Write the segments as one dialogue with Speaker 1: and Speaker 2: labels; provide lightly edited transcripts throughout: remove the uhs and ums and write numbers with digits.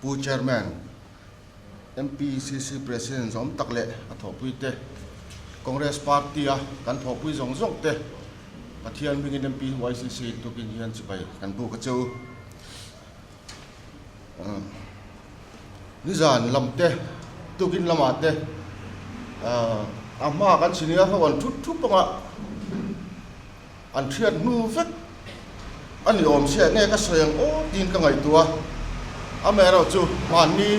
Speaker 1: Pu Chairman, MPCC President zawm tak leh a thawhpuite, Congress Party-a kan thawhpui zawng zawng te Pathian hmingin MPYCC tukin hian chibai kan buk a che u. Nizan lam te, tukin lamah te a hma kan senior ho an thut thup anga an hriat hnu vek a ni awm sia nge ka sawi ang aw tiin ka ngaihtuah a. Amaherawhchu mahni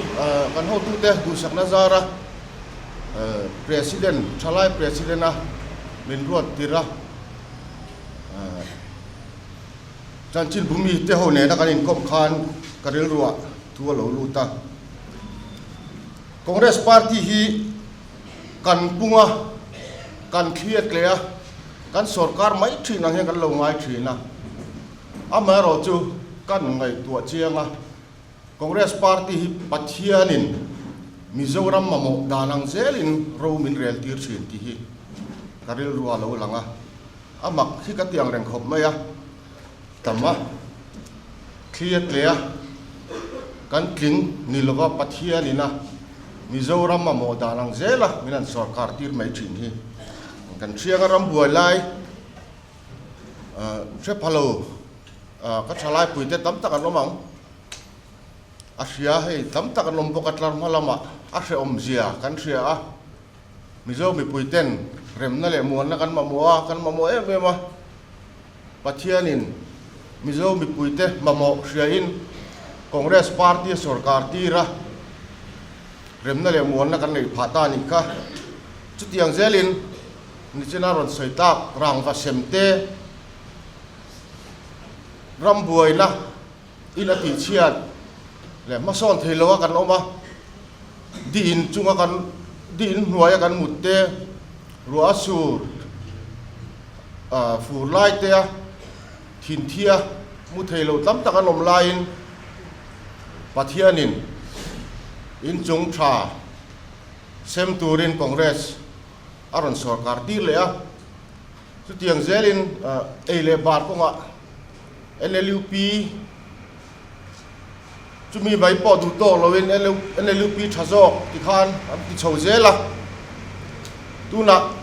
Speaker 1: kan hotute duhsakna zara President, thalai President a min ruat tir a. Chanchin bumi te ho nena kan inkawm khan ka rilruah thu a lo lut a. Congress Party hi kan pung a, kan thliat leh a, kan sorkar mai thin ang hian kan lo ngai thin a. Amaherawhchu kan ngaihtuah chiang a, Congress Party hi Pathianin Mizoram mamawh dan ang zelin ro min rel tir thin tih hi ka rilru a lo lang a. A mak hi ka ti ang reng khawp mai a, tam a, thli a tle a, kan tling ni lova Pathianin a Mizoram mamawh dan ang zela min han sorkar tir mai thin hi kan hriang a rambuai lai hre pha lo ka thalaipuite tam tak an awm ang. A hria hei tam tak an awm bawk a tlar hma lamah a hrehawm zia kan hria a, Mizo mipui ten remna leh muanna kan mamawh a, kan mamawh em em a, Pathianin Mizo mipui te mamawh hriain Congress party a sorkar tir a, remna leh muanna kan neih phah ta a nih kha. Chutiang zelin nichina rawn sawi tak rangva sem te ram buaina In a tihchhiat leh hmasawn thei lo a kan awm a, di in chunga kan di in hnuaia kan mut te, ruah a sur ah fur lai te a thinthia mu thei lo tam tak an awm laiin Pathianin inchung tha sem turin Congress a rawn sawrkar tir leh a, chutiang zelin ei leh bar kawngah NLUP chumi mai pawh duh tawk loin NLUP tha zawk ti khan an ti chho zel a, tunah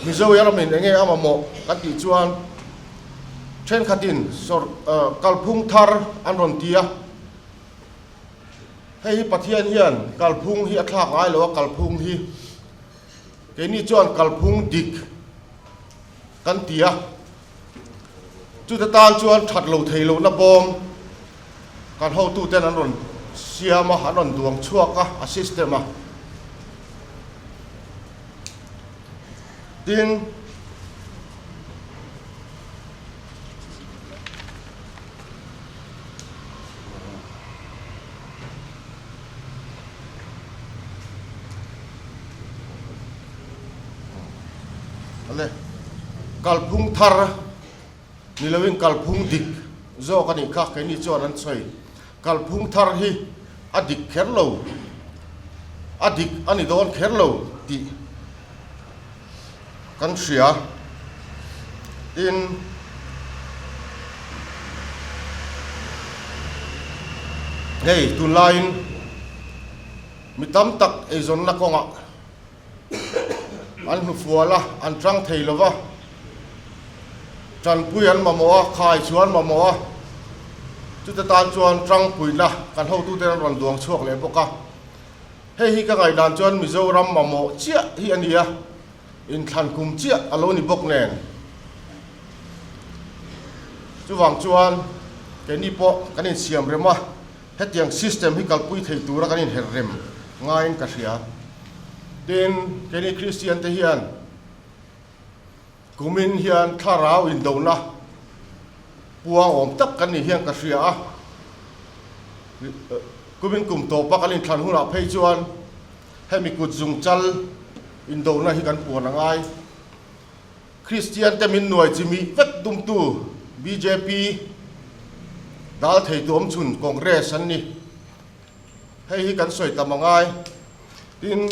Speaker 1: Mizo ramin eng nge a mamawh kan tih chuan thenkhatin sawr kalphung thar an rawn ti a, hei hi Pathian hian kalphung hi a thlak ngai lo a, kalphung hi keini chuan kalphung dik kan ti a. Chute tan chuan that lo thei lohna bawm kan hotuten an rawn siam a, an rawn duang chhuak a, a system a. Tin, Ale, kalphung thar ni loin kalphung dik zawk a nih kha keini chuan an sawi. Kalphung thar hi a dik kher lo, a dik a ni dawn kher lo tih kan hria. Tin, hei tunlaiin mi tam tak eizawnna kawngah An hnufual a, an tang thei lo va, tanpui an mamawh a, khai chu an mamawh a, chute tan chuan tangpuina kan hotute an rawn duang chhuak leh bawk a. Hei hi ka ngaihdan chuan Mizoram mamawh chiah hi a ni a, inthlan kum chiah a lo ni bawk nen. Chuvang chuan keini pawh kan insiam rem a, hetiang system hi kalpui thei tura kan inher rem ngaiin ka hria. Tin, keini Kristian te hian kumin hian thlarau indona puang awm tak kan nih hian ka hria a. Kumin kum tawpa kan inthlan hunah phei chuan hemi kut zung chal indona hi kan puan a ngai. Kristian te min nuai chimih vek tumtu bjp dal theitu awmchhun Congress an ni. Hei hi kan sawi tam a ngai. Tin,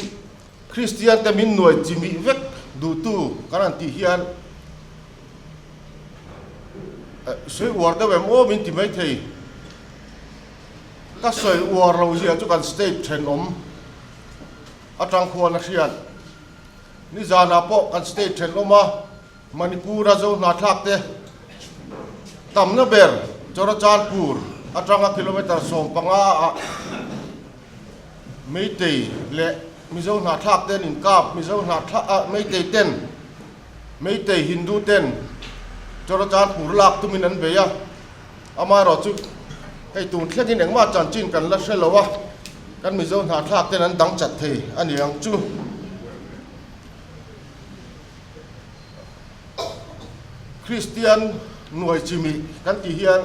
Speaker 1: Kristian te min nuai chimih vek duhtu kan han tih hian sawi uar deuh em aw min ti maithei. Ka sawi uar lo zia chu kan state thenawm atang khuan a hriat. Nizanah pawh kan state thenawm a Manipur-a zo hnathlak te tamna ber Churachandpur atanga kilometre 15 ah Meitei leh Mizo hnahthlak ten inkap, Mizo hnahthlak ah Meitei ten Meitei Hindu ten Churachandpur lak tumin an bei a, amaherawh chu hei tun thlengin engmah chanchin kan la hre lo a, kan Mizo hnahthlak ten an dang chat thei a ni ang chu. Kristian nuai chimih kan tih hian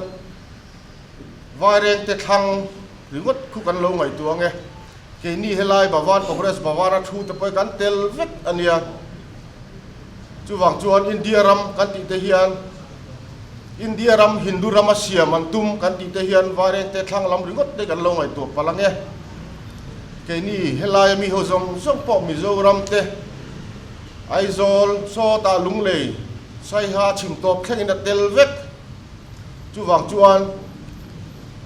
Speaker 1: Vairengte thlang ringawt khu kan lo ngaihtuah ang e. Keini helai Bhavan Congress Bhavan a thu te pawh hi kan tel vek a nia. Chuvang chuan India ram kan tih te hian India ram Hindu ram a siam an tum kan tih te hian Vairengte thlang lam ringawt te kan lo ngaihtuah palh ang e. Keini helai a mi ho zawng zawng pawh Mizoram te Aizawl, Sawtah, Lunglei, Saiha, Chhimtawp thlengin a tel vek. Chuvang chuan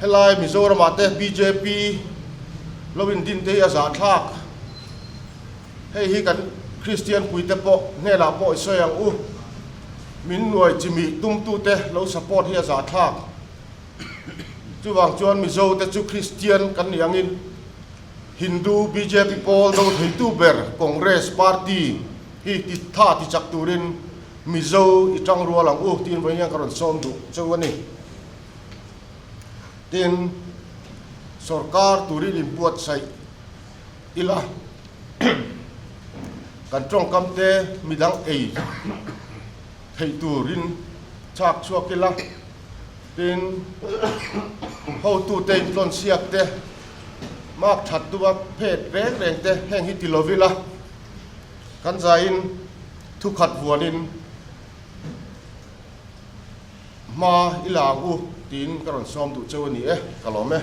Speaker 1: helai Mizoramah te bjp lo indin te hi a zahthlak. Hei hi kan Kristian puite pawh hnenah pawh i sawi ang u. Min nuai chimih tumtute lo support hi a zahthlak. Chuvang chuan Mizo te chu Kristian kan nih angin Hindu bjp pawl do theitu ber Congress party hi ti tha ti chak turin Mizo i tang rual ang u tiin vawiin hian ka rawn sawm duh cheu a ni. Tin, sorkar turin inbuatsaih ila kan tawngkam te midang ei theih turin chak chhuak ila, tin, hotute intlawnsiak te, mark that tuma phet reng reng te heng hi ti lo ila kan zaiin Thukhat vuanin hma i la ang u tiin ka rawn sawm duh cheu a ni e, ka lawm e.